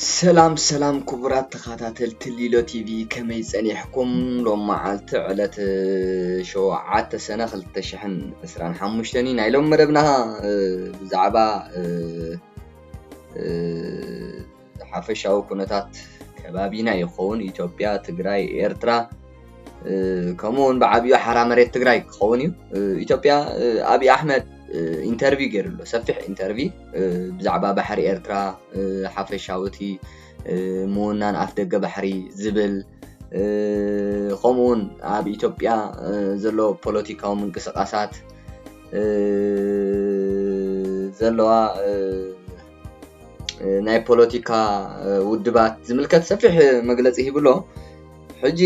ሰላም ሰላም ክቡራት ተኸታተልቲ ሊሎ ቲቪ፣ ከመይ ጸኒሕኩም? ሎም መዓልቲ ዕለት ሸውዓተ ሰነ ክልተ ሽሕን ዕስራን ሓሙሽተን እዩ። ናይ ሎም መደብና ብዛዕባ ሓፈሻዊ ኩነታት ከባቢና ይኸውን፣ ኢትዮጵያ፣ ትግራይ፣ ኤርትራ፣ ከምኡ እውን ብዓብዩ ሓራ መሬት ትግራይ ክኸውን እዩ። ኢትዮጵያ፣ ኣብይ ኣሕመድ ኢንተርቪው ገይሩ ኣሎ፣ ሰፊሕ ኢንተርቪው ብዛዕባ ባሕሪ ኤርትራ፣ ሓፈሻዊ እቲ ምውናን ኣፍ ደገ ባሕሪ ዝብል፣ ከምኡ እውን ኣብ ኢትዮጵያ ዘሎ ፖለቲካዊ ምንቅስቃሳት ዘለዋ ናይ ፖለቲካ ውድባት ዝምልከት ሰፊሕ መግለፂ ሂብሎ። ሕጂ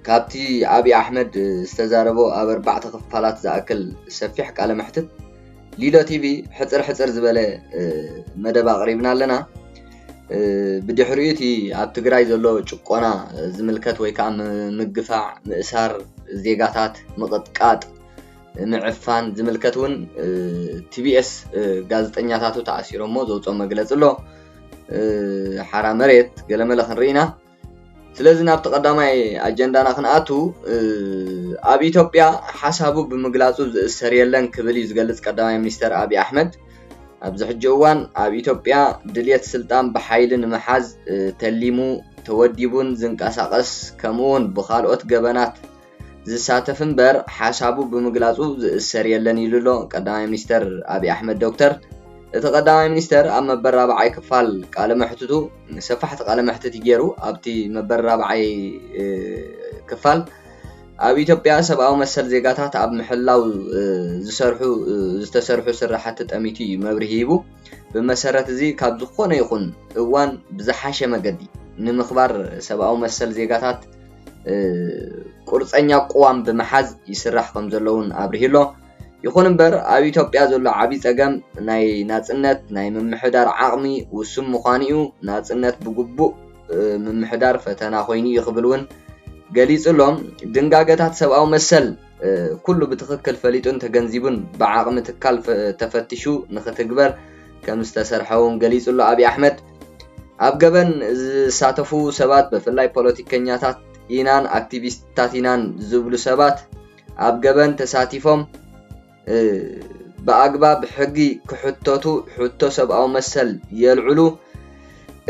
ካብቲ ኣብይ ኣሕመድ ዝተዛረቦ ኣብ ኣርባዕተ ክፋላት ዝኣክል ሰፊሕ ቃለ መሕትት ሊሎ ቲቪ ሕፅር ሕፅር ዝበለ መደብ ኣቕሪብና ኣለና። ብድሕሪኡ እቲ ኣብ ትግራይ ዘሎ ጭቆና ዝምልከት ወይ ከዓ ምግፋዕ፣ ምእሳር ዜጋታት፣ ምቕጥቃጥ፣ ምዕፋን ዝምልከት እውን ቲቢኤስ ጋዜጠኛታቱ ተኣሲሮሞ ዘውፅኦ መግለፂ ኣሎ። ሓራ መሬት ገለመለ ክንርኢ ኢና። ስለዚ ናብቲ ቀዳማይ ኣጀንዳና ክንኣቱ፣ ኣብ ኢትዮጵያ ሓሳቡ ብምግላፁ ዝእሰር የለን ክብል እዩ ዝገልፅ ቀዳማይ ሚኒስተር ኣብይ ኣሕመድ። ኣብዚ ሕጂ እዋን ኣብ ኢትዮጵያ ድልየት ስልጣን ብሓይሊ ንምሓዝ ተሊሙ ተወዲቡን ዝንቀሳቐስ ከምኡውን ብካልኦት ገበናት ዝሳተፍ እምበር ሓሳቡ ብምግላፁ ዝእሰር የለን ኢሉ ኣሎ ቀዳማይ ሚኒስተር ኣብይ ኣሕመድ ዶክተር። እቲ ቀዳማይ ሚኒስተር ኣብ መበል ራብዓይ ክፋል ቃለ መሕትቱ ሰፋሕቲ ቃለ መሕትት ገይሩ ኣብቲ መበል ራብዓይ ክፋል ኣብ ኢትዮጵያ ሰብኣዊ መሰል ዜጋታት ኣብ ምሕላው ዝሰርሑ ዝተሰርሑ ስራሕቲ ጠሚቱ እዩ መብርሂ ሂቡ። ብመሰረት እዚ ካብ ዝኾነ ይኹን እዋን ብዝሓሸ መገዲ ንምኽባር ሰብኣዊ መሰል ዜጋታት ቁርፀኛ ቅዋም ብምሓዝ ይስራሕ ከም ዘሎ እውን ኣብርሂ ኣሎ። ይኹን እምበር ኣብ ኢትዮጵያ ዘሎ ዓብዪ ፀገም ናይ ናፅነት ናይ ምምሕዳር ዓቕሚ ውሱን ምዃኑ እዩ። ናፅነት ብግቡእ ምምሕዳር ፈተና ኮይኑ እዩ ክብል እውን ገሊፁ ኣሎ። ድንጋገታት ሰብኣዊ መሰል ኩሉ ብትኽክል ፈሊጡን ተገንዚቡን ብዓቕሚ ትካል ተፈቲሹ ንኽትግበር ከም ዝተሰርሐ እውን ገሊፁ ኣሎ ኣብይ ኣሕመድ። ኣብ ገበን ዝሳተፉ ሰባት ብፍላይ ፖለቲከኛታት ኢናን ኣክቲቪስታት ኢናን ዝብሉ ሰባት ኣብ ገበን ተሳቲፎም ብኣግባብ ሕጊ ክሕተቱ ሕቶ ሰብኣዊ መሰል የልዕሉ።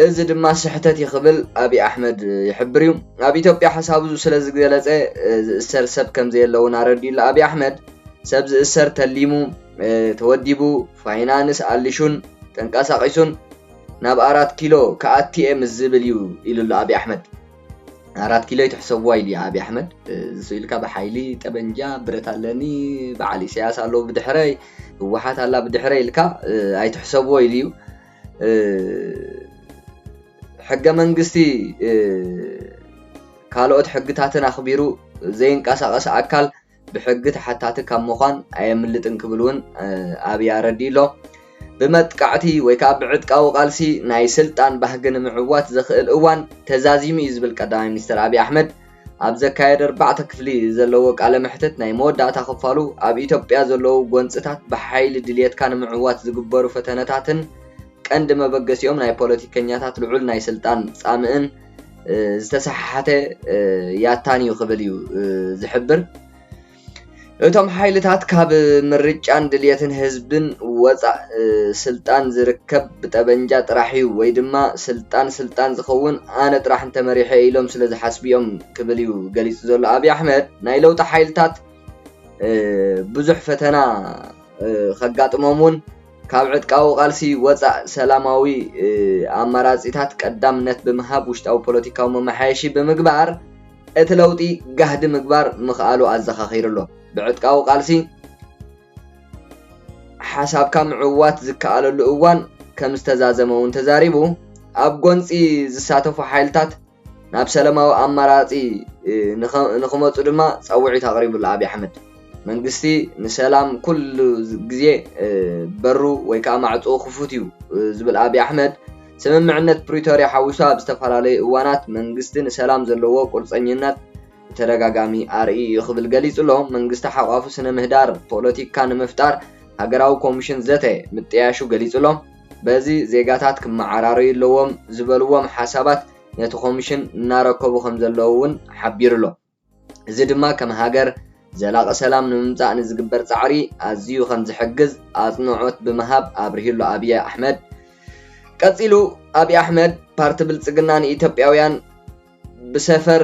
እዚ ድማ ስሕተት እዩ ክብል ኣብይ ኣሕመድ ይሕብር እዩ። ኣብ ኢትዮጵያ ሓሳቡ ስለ ዝገለጸ ዝእሰር ሰብ ከም ዘየለ እውን ኣረዲኡ ኣሎ ኣብይ ኣሕመድ። ሰብ ዝእሰር ተሊሙ፣ ተወዲቡ፣ ፋይናንስ ኣሊሹን ተንቀሳቒሱን ናብ ኣራት ኪሎ ክኣቲ እየ ምስ ዝብል እዩ ኢሉ ኣሎ ኣብይ ኣሕመድ። ኣራት ኪሎ ይትሕሰብዋ ኢሉ እዩ ኣብይ ኣሕመድ። እዚ ኢልካ ብሓይሊ ጠበንጃ ብረት ኣለኒ፣ በዓል ኢሳያስ ኣሎ ብድሕረይ፣ ህወሓት ኣላ ብድሕረይ ኢልካ ኣይትሕሰብዎ ኢሉ እዩ። ሕገ መንግስቲ ካልኦት ሕግታትን ኣኽቢሩ ዘይንቀሳቐስ ኣካል ብሕጊ ተሓታቲ ካብ ምዃን ኣየምልጥን ክብል እውን ኣብይ ኣረዲኡ ኣሎ። ብመጥቃዕቲ ወይ ከዓ ብዕጥቃዊ ቃልሲ ናይ ስልጣን ባህጊ ንምዕዋት ዘኽእል እዋን ተዛዚሙ እዩ ዝብል ቀዳማይ ሚኒስትር ኣብይ ኣሕመድ ኣብ ዘካየደ ኣርባዕተ ክፍሊ ዘለዎ ቃለ መሕትት ናይ መወዳእታ ክፋሉ ኣብ ኢትዮጵያ ዘለዉ ጎንፅታት ብሓይሊ ድልየትካ ንምዕዋት ዝግበሩ ፈተነታትን ቀንዲ መበገሲኦም ናይ ፖለቲከኛታት ልዑል ናይ ስልጣን ፃምእን ዝተሰሓሓተ ያታን እዩ ክብል እዩ ዝሕብር። እቶም ሓይልታት ካብ ምርጫን ድልየትን ህዝብን ወፃእ ስልጣን ዝርከብ ብጠበንጃ ጥራሕ እዩ ወይ ድማ ስልጣን ስልጣን ዝኸውን ኣነ ጥራሕ እንተመሪሐ ኢሎም ስለ ዝሓስቡ እዮም ክብል እዩ ገሊፁ ዘሎ ኣብይ ኣሕመድ። ናይ ለውጢ ሓይልታት ብዙሕ ፈተና ከጋጥሞም እውን ካብ ዕጥቃዊ ቃልሲ ወፃእ ሰላማዊ ኣማራፂታት ቀዳምነት ብምሃብ ውሽጣዊ ፖለቲካዊ መመሓየሺ ብምግባር እቲ ለውጢ ጋህዲ ምግባር ምኽኣሉ ኣዘኻኺሩ ኣሎ። ብዕጥቃዊ ቃልሲ ሓሳብካ ምዕዋት ዝከኣለሉ እዋን ከም ዝተዛዘመ እውን ተዛሪቡ። ኣብ ጎንፂ ዝሳተፉ ሓይልታት ናብ ሰላማዊ ኣማራፂ ንኽመፁ ድማ ፃውዒት ኣቕሪቡ ኣሎ ኣብይ ኣሕመድ። መንግስቲ ንሰላም ኩሉ ግዜ በሩ ወይ ከዓ ማዕፅኡ ክፉት እዩ ዝብል ኣብይ ኣሕመድ፣ ስምምዕነት ፕሪቶርያ ሓዊሱ ኣብ ዝተፈላለዩ እዋናት መንግስቲ ንሰላም ዘለዎ ቁርፀኝነት ብተደጋጋሚ ኣርእዩ እዩ ክብል ገሊፁ ኣሎ። መንግስቲ ሓቋፉ ስነ ምህዳር ፖለቲካ ንምፍጣር ሃገራዊ ኮሚሽን ዘተ ምጥያሹ ገሊፁ ኣሎ። በዚ ዜጋታት ክመዓራረዩ ኣለዎም ዝበልዎም ሓሳባት ነቲ ኮሚሽን እናረከቡ ከም ዘለዉ እውን ሓቢሩ ኣሎ። እዚ ድማ ከም ሃገር ዘላቒ ሰላም ንምምፃእ ንዝግበር ፃዕሪ ኣዝዩ ከም ዝሕግዝ ኣፅንዖት ብምሃብ ኣብሪሁ ኣሎ ኣብይ ኣሕመድ። ቀፂሉ ኣብይ ኣሕመድ ፓርቲ ብልፅግና ንኢትዮጵያውያን ብሰፈር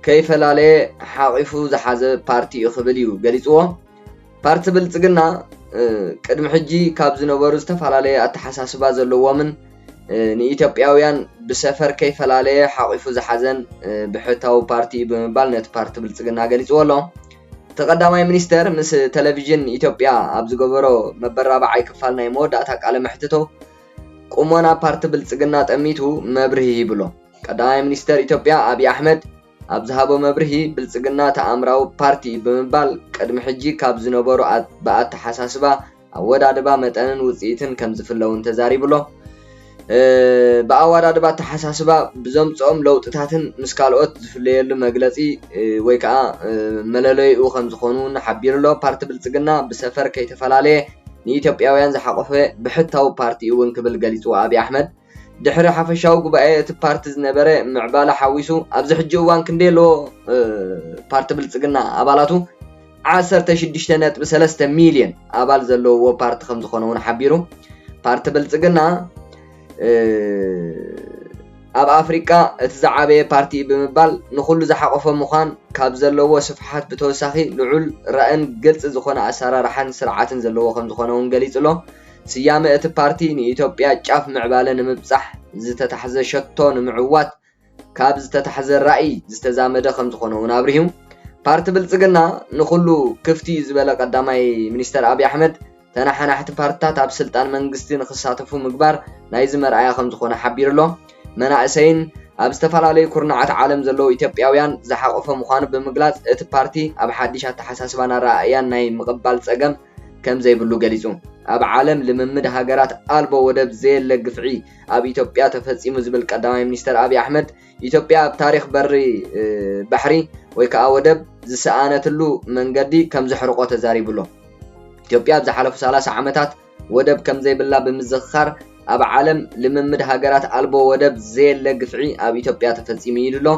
ከይፈላለየ ሓቒፉ ዝሓዘ ፓርቲ እዩ ክብል እዩ ገሊፅዎ። ፓርቲ ብልፅግና ቅድሚ ሕጂ ካብ ዝነበሩ ዝተፈላለየ ኣተሓሳስባ ዘለዎምን ንኢትዮጵያውያን ብሰፈር ከይፈላለየ ሓቒፉ ዝሓዘን ብሕታዊ ፓርቲ እዩ ብምባል ነቲ ፓርቲ ብልፅግና ገሊፅዎ ኣሎ። እቲ ቀዳማይ ሚኒስተር ምስ ቴሌቪዥን ኢትዮጵያ ኣብ ዝገበሮ መበራብዓይ ክፋል ናይ መወዳእታ ቃለ መሕትቶ ቁሞና ፓርቲ ብልፅግና ጠሚቱ መብርሂ ሂብሎ። ቀዳማይ ሚኒስተር ኢትዮጵያ ኣብይ ኣሕመድ ኣብ ዝሃቦ መብርሂ ብልፅግና ተኣምራዊ ፓርቲ እዩ ብምባል ቅድሚ ሕጂ ካብ ዝነበሩ ብኣተሓሳስባ ኣወዳድባ መጠንን ውፅኢትን ከም ዝፍለ እውን ተዛሪቡ ኣሎ። ብኣወዳድባ ኣተሓሳስባ ብዘምፅኦም ለውጥታትን ምስ ካልኦት ዝፍለየሉ መግለፂ ወይ ከዓ መለለይኡ ከም ዝኾኑ እውን ሓቢሩ ኣሎ። ፓርቲ ብልፅግና ብሰፈር ከይተፈላለየ ንኢትዮጵያውያን ዝሓቆፈ ብሕታዊ ፓርቲ እውን ክብል ገሊፅዎ ኣብይ ኣሕመድ። ድሕሪ ሓፈሻዊ ጉባኤ እቲ ፓርቲ ዝነበረ ምዕባለ ሓዊሱ ኣብዚ ሕጂ እዋን ክንደይ ኣለዎ ፓርቲ ብልፅግና ኣባላቱ ዓሰርተ ሽዱሽተ ነጥቢ ሰለስተ ሚልዮን ኣባል ዘለውዎ ፓርቲ ከም ዝኾነ እውን ሓቢሩ። ፓርቲ ብልፅግና ኣብ ኣፍሪቃ እቲ ዝዓበየ ፓርቲ እዩ ብምባል ንኹሉ ዝሓቆፈ ምዃን ካብ ዘለዎ ስፍሓት ብተወሳኺ ልዑል ራእን ግልፂ ዝኾነ ኣሰራርሓን ስርዓትን ዘለዎ ከም ዝኾነ እውን ገሊፁ ኣሎ። ስያመ እቲ ፓርቲ ንኢትዮጵያ ጫፍ ምዕባለ ንምብፃሕ ዝተታሕዘ ሸቶ ንምዕዋት ካብ ዝተታሕዘ ራእይ ዝተዛመደ ከም ዝኾነ እውን ኣብሪሁ። ፓርቲ ብልፅግና ንኹሉ ክፍቲ እዩ ዝበለ ቀዳማይ ሚኒስተር ኣብይ ኣሕመድ ተናሓናሕቲ ፓርትታት ኣብ ስልጣን መንግስቲ ንክሳተፉ ምግባር ናይዚ መርኣያ ከም ዝኾነ ሓቢሩ ኣሎ። መናእሰይን ኣብ ዝተፈላለዩ ኩርናዓት ዓለም ዘለዉ ኢትዮጵያውያን ዝሓቆፈ ምዃኑ ብምግላፅ እቲ ፓርቲ ኣብ ሓድሽ ኣተሓሳስባን ኣረኣእያን ናይ ምቕባል ፀገም ከም ዘይብሉ ገሊፁ። ኣብ ዓለም ልምምድ ሃገራት ኣልቦ ወደብ ዘየለ ግፍዒ ኣብ ኢትዮጵያ ተፈፂሙ ዝብል ቀዳማይ ሚኒስተር ኣብይ ኣሕመድ ኢትዮጵያ ኣብ ታሪኽ በሪ ባሕሪ ወይ ከዓ ወደብ ዝሰኣነትሉ መንገዲ ከም ዘሕርቆ ተዛሪቡ ኣሎ። ኢትዮጵያ ኣብ ዝሓለፉ ሰላሳ ዓመታት ወደብ ከም ዘይብላ ብምዝኽኻር ኣብ ዓለም ልምምድ ሃገራት ኣልቦ ወደብ ዘየለ ግፍዒ ኣብ ኢትዮጵያ ተፈፂሙ ኢሉ ኣሎ።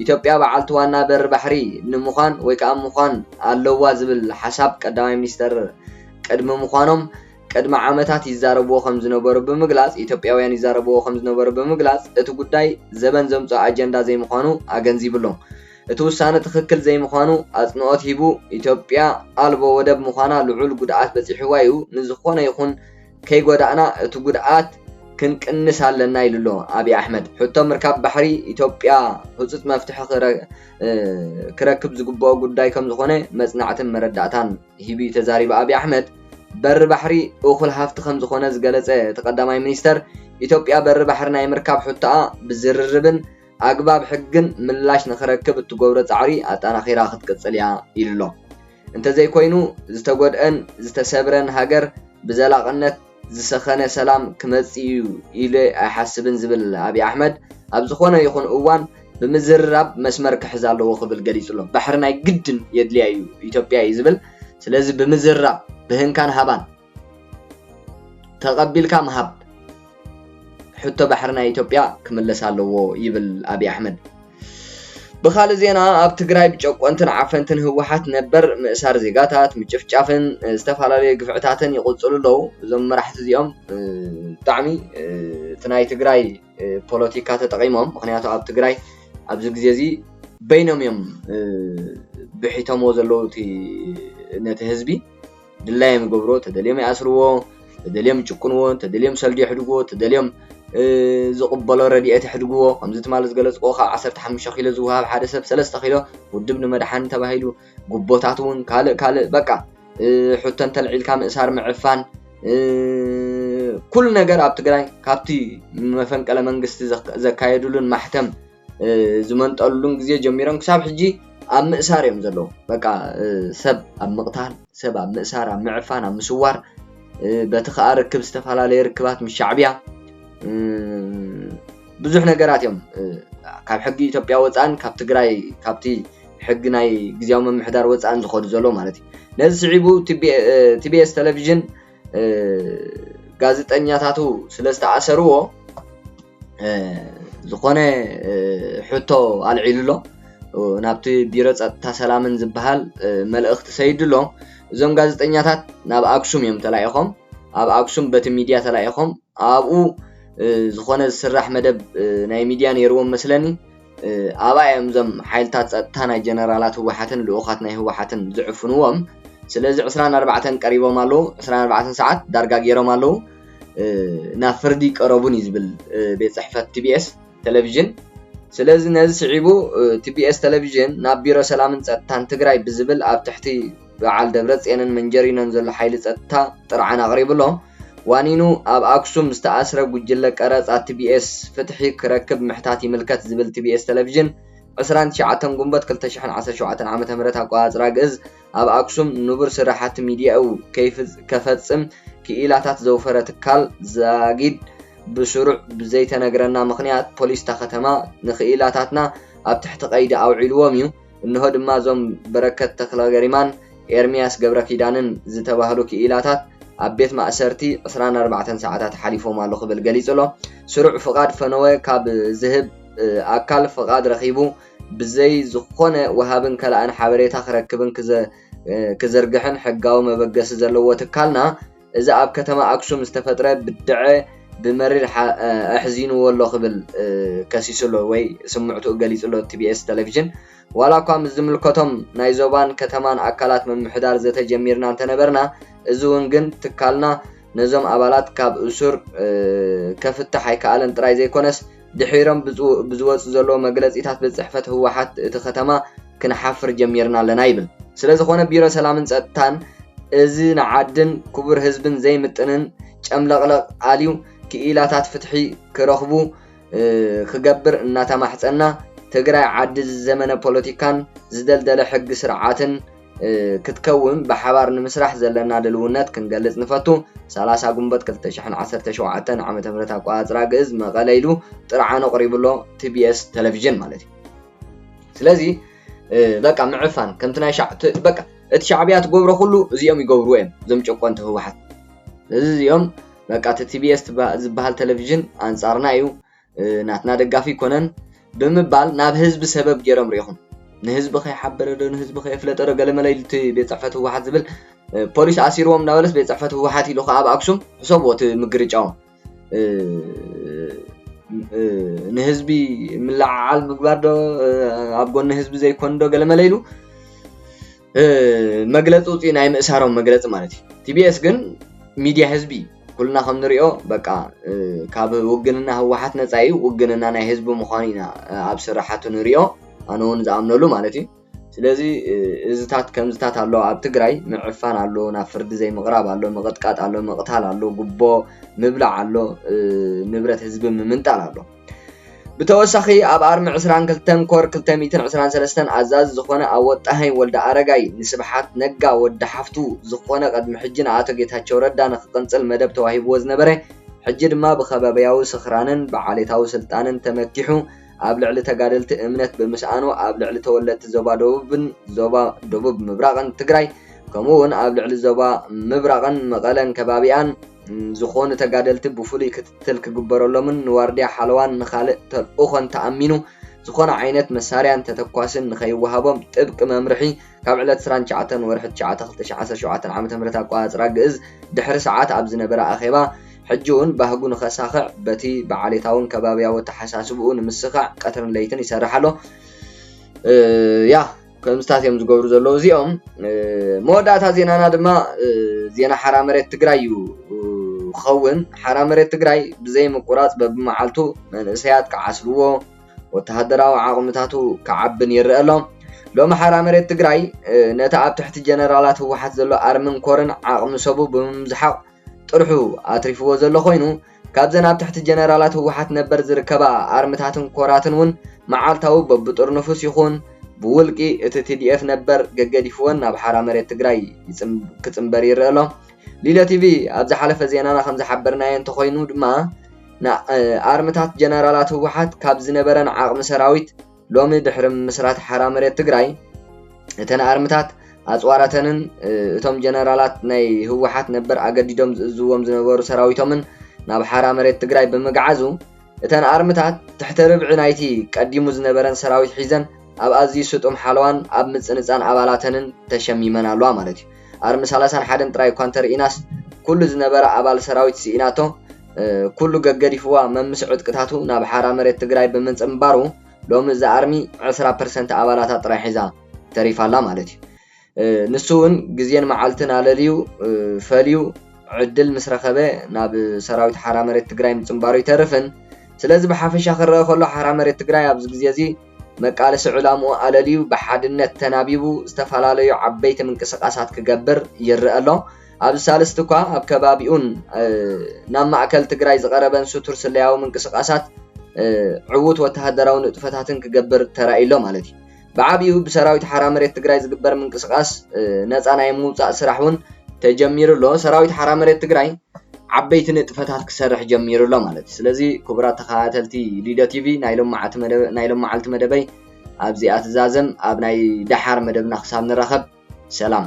ኢትዮጵያ በዓልቲ ዋና በሪ ባሕሪ ንምዃን ወይ ከዓ ምዃን ኣለዋ ዝብል ሓሳብ ቀዳማይ ሚኒስተር ቅድሚ ምዃኖም ቅድሚ ዓመታት ይዛረብዎ ከም ዝነበሩ ብምግላፅ ኢትዮጵያውያን ይዛረብዎ ከም ዝነበሩ ብምግላፅ እቲ ጉዳይ ዘበን ዘምፅኦ ኣጀንዳ ዘይምዃኑ ኣገንዚቡ ኣሎ። እቲ ውሳነ ትኽክል ዘይምዃኑ ኣፅንኦት ሂቡ ኢትዮጵያ ኣልቦ ወደብ ምዃና ልዑል ጉድኣት በፂሕዋ እዩ። ንዝኾነ ይኹን ከይጎዳእና እቲ ጉድኣት ክንቅንስ ኣለና ኢሉ ኣሎ ኣብይ ኣሕመድ። ሕቶ ምርካብ ባሕሪ ኢትዮጵያ ህፁፅ መፍትሒ ክረክብ ዝግብኦ ጉዳይ ከም ዝኾነ መፅናዕትን መረዳእታን ሂቡ እዩ ተዛሪቡ ኣብይ ኣሕመድ። በሪ ባሕሪ እኹል ሃፍቲ ከም ዝኾነ ዝገለፀ እቲ ቀዳማይ ሚኒስተር ኢትዮጵያ በሪ ባሕሪ ናይ ምርካብ ሕቶኣ ብዝርርብን ኣግባብ ሕግን ምላሽ ንኽረክብ እትገብሮ ፃዕሪ ኣጠናኺራ ክትቅፅል እያ ኢሉ ኣሎ። እንተዘይኮይኑ ዝተጎድአን ዝተሰብረን ሃገር ብዘላቕነት ዝሰኸነ ሰላም ክመፅእ እዩ ኢለ ኣይሓስብን ዝብል ኣብይ ኣሕመድ ኣብ ዝኾነ ይኹን እዋን ብምዝርራብ መስመር ክሕዝ ኣለዎ ክብል ገሊፁ ኣሎ። ባሕሪ ናይ ግድን የድልያ እዩ ኢትዮጵያ እዩ ዝብል። ስለዚ ብምዝርራብ ብህንካን ሃባን ተቐቢልካ ምሃብ ሕቶ ባሕሪ ናይ ኢትዮጵያ ክምለስ ኣለዎ ይብል ኣብይ ኣሕመድ። ብኻልእ ዜና ኣብ ትግራይ ብጨቆንትን ዓፈንትን ህወሓት ነበር ምእሳር ዜጋታት፣ ምጭፍጫፍን ዝተፈላለዩ ግፍዕታትን ይቕፅሉ ኣለዉ። እዞም መራሕቲ እዚኦም ብጣዕሚ እቲ ናይ ትግራይ ፖለቲካ ተጠቒሞም፣ ምክንያቱ ኣብ ትግራይ ኣብዚ ግዜ እዚ በይኖም እዮም ብሒቶምዎ ዘለዉ ነቲ ህዝቢ ድላዮም ይገብርዎ፣ ተደልዮም ይኣስርዎ፣ ተደልዮም ይጭቁንዎ፣ ተደልዮም ሰልዲ የሕድግዎ፣ ተደልዮም ዝቕበሎ ረድኤት የሕድግዎ። ከምዚ ትማሊ ዝገለፅክዎ ካብ ዓሰርተ ሓሙሽተ ኪሎ ዝወሃብ ሓደ ሰብ ሰለስተ ኪሎ ውድብ ንመድሓኒ ተባሂሉ ጉቦታት እውን ካልእ ካልእ በቃ ሕቶ እንተልዒልካ ምእሳር ምዕፋን ኩሉ ነገር ኣብ ትግራይ ካብቲ መፈንቀለ መንግስቲ ዘካየዱሉን ማሕተም ዝመንጠሉን ግዜ ጀሚሮም ክሳብ ሕጂ ኣብ ምእሳር እዮም ዘለዉ። በቃ ሰብ ኣብ ምቕታል፣ ሰብ ኣብ ምእሳር፣ ኣብ ምዕፋን፣ ኣብ ምስዋር፣ በቲ ከዓ ርክብ ዝተፈላለየ ርክባት ምስ ሻዕብያ ብዙሕ ነገራት እዮም ካብ ሕጊ ኢትዮጵያ ወፃእን ካብ ትግራይ ካብቲ ሕጊ ናይ ግዜያዊ ምምሕዳር ወፃእን ዝኸዱ ዘለዉ ማለት እዩ። ነዚ ስዒቡ ቲቢኤስ ቴሌቪዥን ጋዜጠኛታቱ ስለ ዝተኣሰርዎ ዝኾነ ሕቶ ኣልዒሉ ኣሎ። ናብቲ ቢሮ ጸጥታ ሰላምን ዝበሃል መልእኽቲ ሰይዱ ኣሎ። እዞም ጋዜጠኛታት ናብ ኣክሱም እዮም ተላኢኾም። ኣብ ኣክሱም በቲ ሚድያ ተላኢኾም ኣብኡ ዝኾነ ዝስራሕ መደብ ናይ ሚድያ ነይርዎም መስለኒ። ኣብኣ እዮም እዞም ሓይልታት ጸጥታ ናይ ጀነራላት ህወሓትን ልኡኻት ናይ ህወሓትን ዝዕፍንዎም። ስለዚ ዕስራን ኣርባዕተን ቀሪቦም ኣለዉ። ዕስራን ኣርባዕተን ሰዓት ዳርጋ ገይሮም ኣለዉ። ናብ ፍርዲ ቀረቡን እዩ ዝብል ቤት ጽሕፈት ቲቢኤስ ቴሌቪዥን። ስለዚ ነዚ ስዒቡ ቲቢኤስ ቴሌቪዥን ናብ ቢሮ ሰላምን ጸጥታን ትግራይ ብዝብል ኣብ ትሕቲ በዓል ደብረጽዮንን መንጀሪኖን ዘሎ ሓይሊ ጸጥታ ጥርዓን ኣቕሪቡ ኣሎ። ዋኒኑ ኣብ ኣክሱም ዝተኣስረ ጉጅለ ቀረጻ ቲቢኤስ ፍትሒ ክረክብ ምሕታት ይምልከት ዝብል ቲቢኤስ ቴሌቪዥን ዕስራን ትሽዓተን ጉንበት ክልተ ሽሕን ዓሰርተ ሸውዓተን ዓመተ ምህረት ኣቆጻጽራ ግእዝ ኣብ ኣክሱም ንቡር ስራሓት ሚድያኡ ከይፍጽ- ከፈጽም ክኢላታት ዘውፈረ ትካል ዛጊድ ብስሩዕ ብዘይተነግረና ምኽንያት ፖሊስ እታ ከተማ ንክኢላታትና ኣብ ትሕቲ ቀይዲ ኣውዒልዎም እዩ። እንሆ ድማ እዞም በረከት ተኽለገሪማን ኤርምያስ ገብረኪዳንን ዝተባህሉ ክኢላታት ኣብ ቤት ማእሰርቲ ዕስራን ኣርባዕተን ሰዓታት ሓሊፎም ኣሎ ክብል ገሊጹ ኣሎ። ስሩዕ ፍቓድ ፈነወ ካብ ዝህብ ኣካል ፍቓድ ረኺቡ ብዘይ ዝኾነ ወሃብን ከላእን ሓበሬታ ክረክብን ክዘ- ክዝርግሕን ሕጋዊ መበገሲ ዘለዎ ትካልና እዚ ኣብ ከተማ ኣክሱም ዝተፈጥረ ብድዐ ብመሪር ሓ- ኣሕዚንዎ ኣሎ ክብል ከሲሱ ኣሎ ወይ ስምዕትኡ ገሊጹ ኣሎ ቲቢኤስ ቴሌቪዥን። ዋላ እኳ ምስ ዝምልከቶም ናይ ዞባን ከተማን ኣካላት ምምሕዳር ዘተ ጀሚርና እንተነበርና፣ እዚ እውን ግን ትካልና ነዞም ኣባላት ካብ እሱር ከፍትሕ ኣይከኣለን ጥራይ ዘይኮነስ ድሒሮም ብዝወ- ብዝወፁ ዘለዉ መግለፂታት ቤት ፅሕፈት ህወሓት እቲ ከተማ ክንሓፍር ጀሚርና ኣለና ይብል። ስለዝኾነ ቢሮ ሰላምን ፀጥታን እዚ ንዓድን ክቡር ህዝብን ዘይምጥንን ጨምለቕለቕ ኣልዩ ክኢላታት ፍትሒ ክረኽቡ ክገብር እናተማሕፀና ትግራይ ዓዲ ዝዘመነ ፖለቲካን ዝደልደለ ሕጊ ስርዓትን ክትከውን ብሓባር ንምስራሕ ዘለና ድልውነት ክንገልፅ ንፈቱ። ሰላሳ ጉንበት ክልተ ሽሕን ዓሰርተ ሸውዓተን ዓመተ ምህረት ኣቆፃፅራ ግእዝ መቐለ ኢሉ ጥርዓኑ ኣቕሪቡ ኣሎ ቲቢኤስ ቴሌቪዥን ማለት እዩ። ስለዚ በቃ ምዕፋን ከምቲ ናይ ሻዕ- ት- በቃ እቲ ሻዕብያ ትገብሮ ኩሉ እዚኦም ይገብርዎ እዮም እዞም ጨቆንቲ ህወሓት። ስለዚ እዚኦም በቃ እቲ ቲቢኤስ ትባ- ዝበሃል ቴሌቪዥን ኣንፃርና እዩ ናትና ደጋፊ ኣይኮነን ብምባል ናብ ህዝቢ ሰበብ ገይሮም ርኢኹም። ንህዝቢ ከይሓበረ ዶ ንህዝቢ ከየፍለጠ ዶ ገለመለ ኢሉ እቲ ቤት ፅሕፈት ህወሓት ዝብል ፖሊስ ኣሲርዎም እናበለስ ቤት ፅሕፈት ህወሓት ኢሉ ከዓ ኣብ ኣክሱም ሕሰብዎ እቲ ምግርጫዎም። ንህዝቢ ምልዓዓል ምግባር ዶ ኣብ ጎኒ ህዝቢ ዘይኮን ዶ ገለመለ ኢሉ መግለፂ ውፅኢ ናይ ምእሳሮም መግለፂ ማለት እዩ። ቲቢኤስ ግን ሚድያ ህዝቢ ኩልና ከም ንሪኦ በቃ ካብ ውግንና ህወሓት ነፃ እዩ። ውግንና ናይ ህዝቢ ምዃኑ ኢና ኣብ ስራሓቱ ንሪኦ። ኣነ እውን ዝኣምነሉ ማለት እዩ። ስለዚ እዝታት ከምዝታት ኣሎ ኣብ ትግራይ ምዕፋን ኣሎ፣ ናብ ፍርዲ ዘይምቕራብ ኣሎ፣ ምቕጥቃጥ ኣሎ፣ ምቕታል ኣሎ፣ ጉቦ ምብላዕ ኣሎ፣ ንብረት ህዝቢ ምምንጣል ኣሎ። ብተወሳኺ ኣብ ኣርሚ ዕስራን ክልተን ኮር ክልተ ሚእትን ዕስራን ሰለስተን ኣዛዚ ዝኾነ ኣወጣሃይ ወልደ ኣረጋይ ንስብሓት ነጋ ወዲ ሓፍቱ ዝኾነ ቅድሚ ሕጂ ንኣቶ ጌታቸው ረዳ ንክቕንፅል መደብ ተዋሂብዎ ዝነበረ ሕጂ ድማ ብኸባብያዊ ስኽራንን ብዓሌታዊ ስልጣንን ተመኪሑ ኣብ ልዕሊ ተጋደልቲ እምነት ብምስኣኑ ኣብ ልዕሊ ተወለድቲ ዞባ ደቡብን ዞባ ደቡብ ምብራቕን ትግራይ ከምኡ እውን ኣብ ልዕሊ ዞባ ምብራቕን መቐለን ከባቢኣን ዝኾኑ ተጋደልቲ ብፍሉይ ክትትል ክግበረሎምን ንዋርድያ ሓለዋን ንኻልእ ተልእኾን ተኣሚኑ ዝኾነ ዓይነት መሳርያን ተተኳስን ንኸይወሃቦም ጥብቂ መምርሒ ካብ ዕለት ዕስራን ትሽዓተን ወርሒ ትሽዓተ ክልተ ሽሕን ዓሰርተ ሸውዓተን ዓመተ ምህረት ኣቆፃፅራ ግእዝ ድሕሪ ሰዓት ኣብ ዝነበረ ኣኼባ ሕጂ እውን ባህጉ ንኸሳኽዕ በቲ ብዓሌታውን ከባብያዊ ኣተሓሳስብኡ ንምስኻዕ ቀትርን ለይትን ይሰርሕ ኣሎ። ያ ከምዝታት እዮም ዝገብሩ ዘለዉ እዚኦም። መወዳእታ ዜናና ድማ ዜና ሓራ መሬት ትግራይ እዩ ክኸውን። ሓራ መሬት ትግራይ ብዘይ ምቁራፅ በብመዓልቱ መንእሰያት ክዓስልዎ፣ ወተሃደራዊ ዓቕምታቱ ክዓብን ይረአ ኣሎ። ሎሚ ሓራ መሬት ትግራይ ነቲ ኣብ ትሕቲ ጀነራላት ህወሓት ዘሎ ኣርምን ኮርን ዓቕሚ ሰቡ ብምምዝሓቕ ጥርሑ ኣትሪፍዎ ዘሎ ኮይኑ፣ ካብዘን ኣብ ትሕቲ ጀነራላት ህወሓት ነበር ዝርከባ ኣርምታትን ኮራትን እውን መዓልታዊ በብጥርንፉስ ይኹን ብውልቂ እቲ ቲዲኤፍ ነበር ገገዲፍወን ናብ ሓራ መሬት ትግራይ ይፅም- ክፅምበር ይረአ ኣሎ። ሊሎ ቲቪ ኣብ ዝሓለፈ ዜናና ከም ዝሓበርናዮ እንተኾይኑ ድማ ና- ኣርምታት ጀነራላት ህወሓት ካብ ዝነበረን ዓቕሚ ሰራዊት ሎሚ ድሕሪ ምስራት ሓራ መሬት ትግራይ እተን ኣርምታት ኣፅዋራተንን እቶም ጀነራላት ናይ ህወሓት ነበር ኣገዲዶም ዝእዝዎም ዝነበሩ ሰራዊቶምን ናብ ሓራ መሬት ትግራይ ብምግዓዙ እተን ኣርምታት ትሕተ ርብዒ ናይቲ ቀዲሙ ዝነበረን ሰራዊት ሒዘን ኣብ ኣዝዩ ስጡም ሓለዋን ኣብ ምጽንጻን ኣባላተንን ተሸሚመን ኣለዋ ማለት እዩ። ኣርሚ ሰላሳን ሓደን ጥራይ እኳ እንተርኢናስ ኩሉ ዝነበረ ኣባል ሰራዊት ስኢናቶ ኩሉ ገገዲፍዋ መምስ ዕጥቅታቱ ናብ ሓራ መሬት ትግራይ ብምጽንባሩ ሎሚ እዛ ኣርሚ ዕስራ ፐርሰንት ኣባላታ ጥራይ ሒዛ ተሪፋ ኣላ ማለት እዩ። ንሱ እውን ግዜን መዓልትን ኣለልዩ ፈልዩ ዕድል ምስ ረኸበ ናብ ሰራዊት ሓራ መሬት ትግራይ ምፅንባሩ ይተርፍን። ስለዚ ብሓፈሻ ክረአ ከሎ ሓራ መሬት ትግራይ ኣብዚ ግዜ እዚ መቃለሲ ዕላምኡ ኣለልዩ ብሓድነት ተናቢቡ ዝተፈላለዩ ዓበይቲ ምንቅስቃሳት ክገብር ይረአ ኣሎ። ኣብዚ ሳልስቲ እኳ ኣብ ከባቢኡን ናብ ማእከል ትግራይ ዝቐረበን ስቱር ስለያዊ ምንቅስቃሳት ዕዉት ወተሃደራዊ ንጥፈታትን ክገብር ተራእዩ ኣሎ ማለት እዩ። ብዓቢኡ ብሰራዊት ሓራ መሬት ትግራይ ዝግበር ምንቅስቃስ ነፃ ናይ ምውፃእ ስራሕ እውን ተጀሚሩ ኣሎ። ሰራዊት ሓራ መሬት ትግራይ ዓበይቲ ንጥፈታት ክሰርሕ ጀሚሩ ኣሎ ማለት እዩ። ስለዚ ክቡራት ተኸታተልቲ ሊዶ ቲቪ ናይ ሎማዓልቲ መደበይ ኣብዚኣ ትዛዘም። ኣብ ናይ ደሓር መደብና ክሳብ ንራኸብ ሰላም።